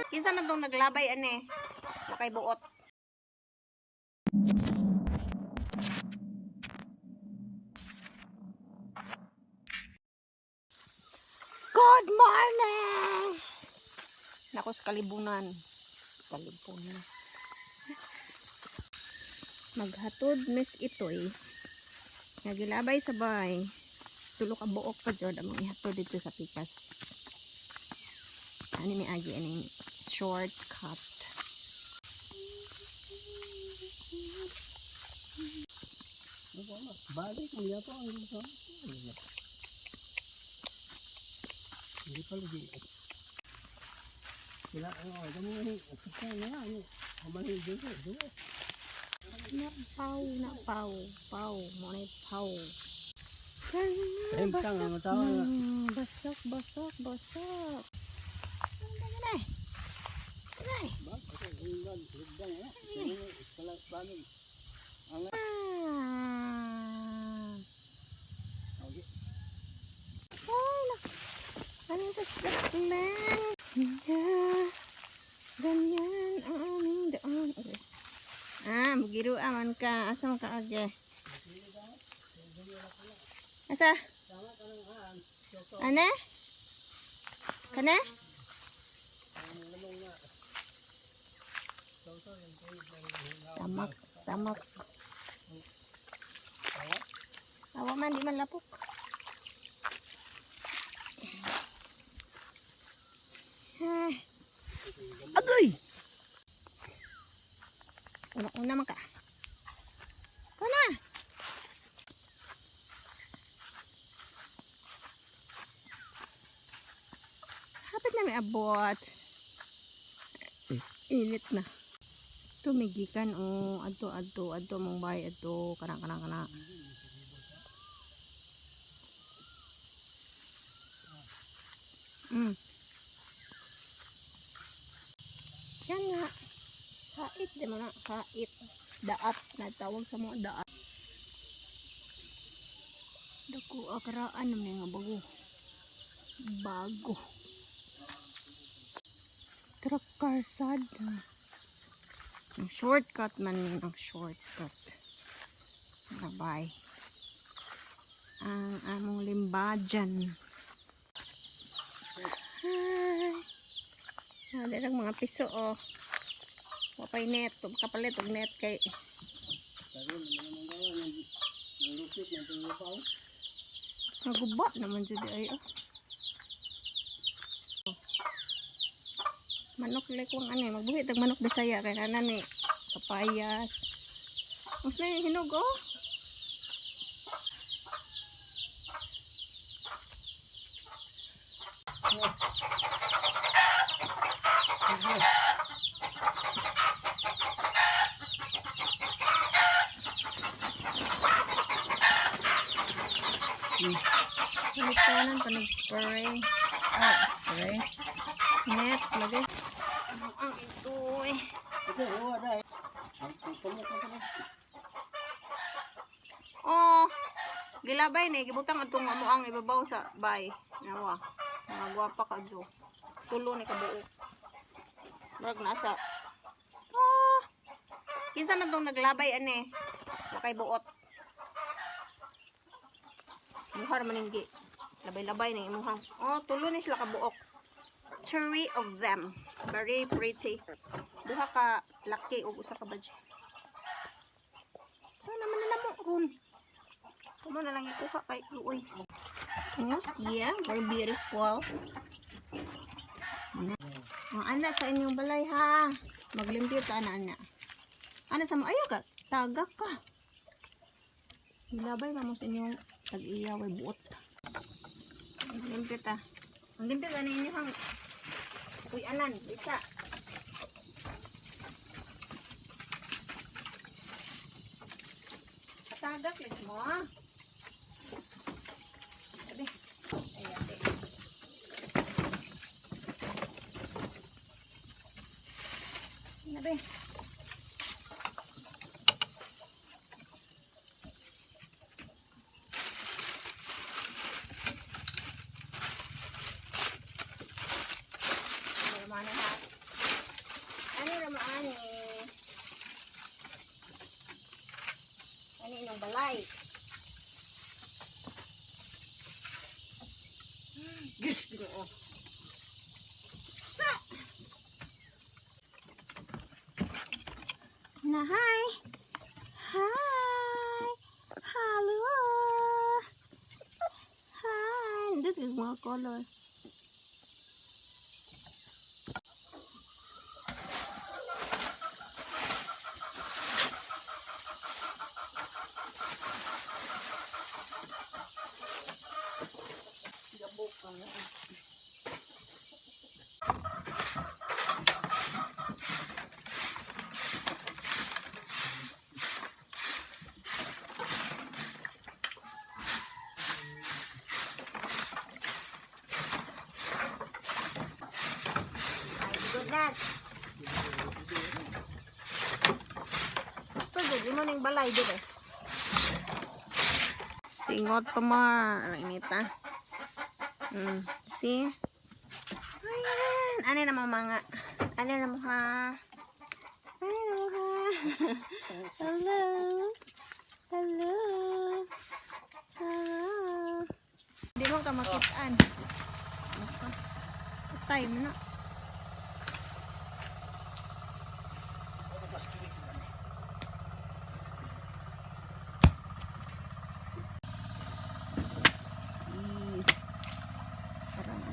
Kinsa man tong naglabay ane? Wakay buot. Good morning! Nako sa kalibunan. Kalibunan. Maghatod Miss Itoy. Nagilabay sa bay. Tulo ka buok pa jud among ihatod dito sa pikas. Ani ni agi aning shortcut. Balik mo yato ang gusto. Hindi pa lagi. Sila ano, damo ni, sa na ano, kamali dito, dito. Na pau na pau pau mo na pau. Same tang ang tao. Basak basak basak. Ano na? Ano Ba, ang lugdan eh. Kala bani. Ah. Okay. Ay, nak. Ano yung man? Yeah. Ganyan ang aming daan. Okay. Ah, mugiru aman ka. Asa man ka age? Asa? Ana? Kana? Tamak, tamak. Awa man, di man lapok. Ay. Agoy! Una-una man ka. Kuna! Hapit na may abot. Init na. Tumigikan o adto adto adto mong bay adto kana kana kana. Yan nga. Hait di mo na. Hait. Daat. Natawag sa mga daat. Dako akaraan naman nga bago. Bago. Truck karsada. Ang shortcut man yun. Ang shortcut. Bye. Ang among limbajan. Hi. Ah, lang mga piso oh. Wapay net, kapalit og net kay Karon naman ang gawa ng ng lupit ng tingupaw. Naguba naman jud ay oh. Manok like wang ano eh, magbuhi tag manok Bisaya kay kana ni papayas. Mas na yung hinog oh. Halikanan pa nag-spray. Ah, spray. Net, lagay. Ano ang ito eh. Ito, oh, dai. Ang kumot na pala. Oh, gilabay ni gibutang atong amo ang ibabaw sa bay. Nawa. Mga gwapa ka jo. Tulo ni kabuok. Murag nasa. Ah. Kinsa man tong naglabay ane? Wakay buot. Muhar man ning gi. Labay-labay ning imuhang. Oh, tulo ni sila kabuok. Three of them. Very pretty. Duha ka laki ug usa ka badge. So naman na namo ron. Kumo na lang ikuha kay luoy. Oh, yeah, very beautiful. Ang anak sa inyong balay ha. Maglimpyo ta ana ana. Ana sa mo ayo ka, tagak ka. Nilabay ba mo sa inyong tag-iya way buot. Maglimpyo ta. Maglimpyo ta na inyong Uy anan, bisa. Tagak lagi mo ah. Sabi. Ay, ate. Nabi. Mana ha? Ani. Ani inyong balay. Gis, Ginoo. Sa! Na, hi! Hi! Hello! Hi! Nandito yung mga color. Gabok ka nga. My goodness! Ito, di mo ning balay dito. Singot pa more. Inita. See? Ayan. Ano naman mga... Ano naman ha? Ano naman ha? Hello? Hello? Hello? Di mo ka makitaan. Patay mo na. Eh, tara na.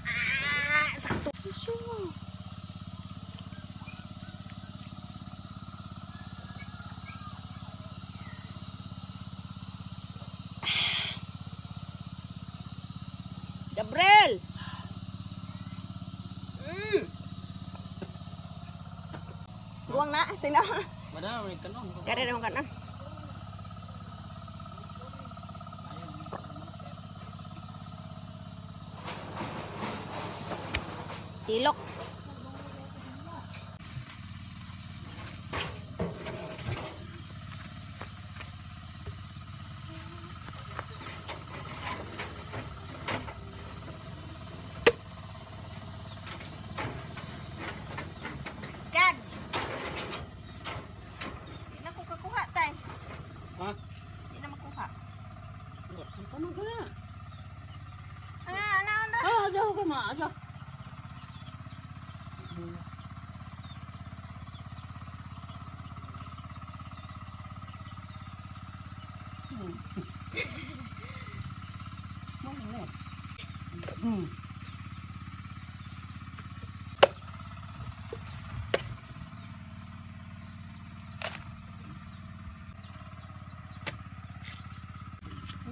Ah, sakto. Sure. Gabriel! Buwang na, sino? Madam, may kanon. Kare naman ka na. Tilok. God! Di na ko kakuha, tay. Ha? Di na makuha. Ano ka na? Ah, ano, ano? Ah, ayaw ka ma, ayaw.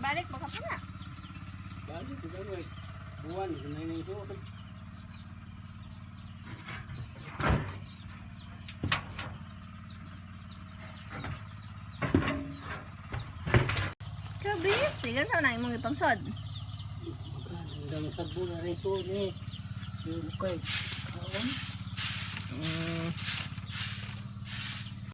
Balik baka pa na. Balik ko gano'n. Buwan, ganun ito. Kabis, sige sa na imong ipangsod. Hanggang sa bulan rito ni. Yung kay. Kaon.